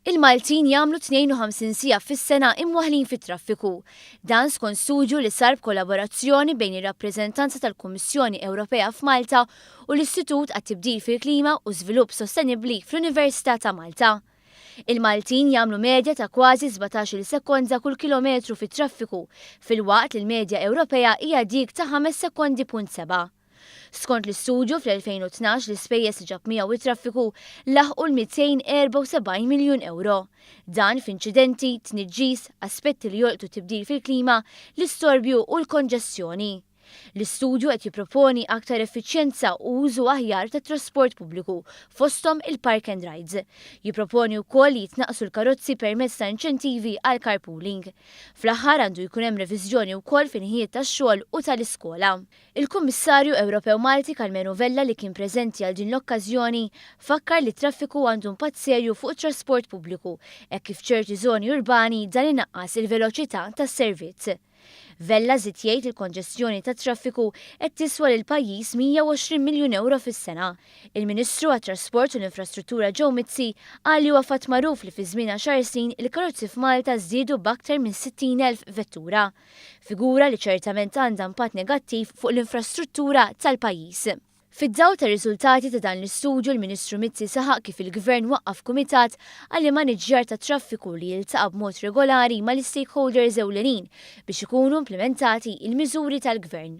Il-Maltin jagħmlu 52 siegħa fis-sena imwaħħlin fit-traffiku. Dan skont studju li sar b'kollaborazzjoni bejn ir-rappreżentanza tal-Kummissjoni Ewropea f'Malta u l-Istitut għat-Tibdil fil-Klima u Żvilupp Sostenibbli fl-Università ta' Malta. Il-Maltin jagħmlu medja ta' kważi 17-il sekonda kull kilometru fit-traffiku, filwaqt li l-medja Ewropea hija dik ta' 5 sekondi punt sebgħa. Skont l-istudju, fl-2012 l-ispejjeż li ġab miegħu t-traffiku laħqu l-274 miljun ewro. Dan f'inċidenti, tniġġis, aspetti li jolqtu t-tibdil fil-klima, l-istorbju u l-konġestjoni. L-istudju qed jipproponi aktar effiċjenza u użu aħjar tat-trasport pubbliku, fosthom il-park and rides. Jipproponi wkoll li jitnaqqsu l-karozzi permezz ta' inċentivi għal carpooling. Fl-aħħar għandu jkun hemm reviżjoni wkoll fil-ħinijiet tax-xogħol u tal-iskola. Il-Kummissarju Ewropew Malti Karmenu Vella li kien preżenti għal din l-okkażjoni fakkar li t-traffiku għandu impatt serju fuq it-trasport pubbliku hekk kif f'ċerti żoni urbani dan inaqqas il-veloċità tas-servizz. Vella żied jgħid li l-konġestjoni tat-traffiku qed tiswa lill-pajjiż 120 miljun ewro fis-sena. Il-Ministru għat-Trasport u l-Infrastruttura Joe Mizzi qal li huwa fatt magħruf li fi żmien għaxar snin il-karozzi f'Malta żdiedu b'aktar minn 60,000 vettura. Figura li ċertament għandha impatt negattiv fuq l-infrastruttura tal-pajjiż. Fid-dawl tar-riżultati ta' dan l-istudju l-Ministru Mizzi saħaq kif il-Gvern waqqaf kumitat għall-immaniġġjar tat-traffiku li jiltaqa' b'mod regolari mal-istakeholders ewlenin biex ikunu implimentati l-miżuri tal-Gvern.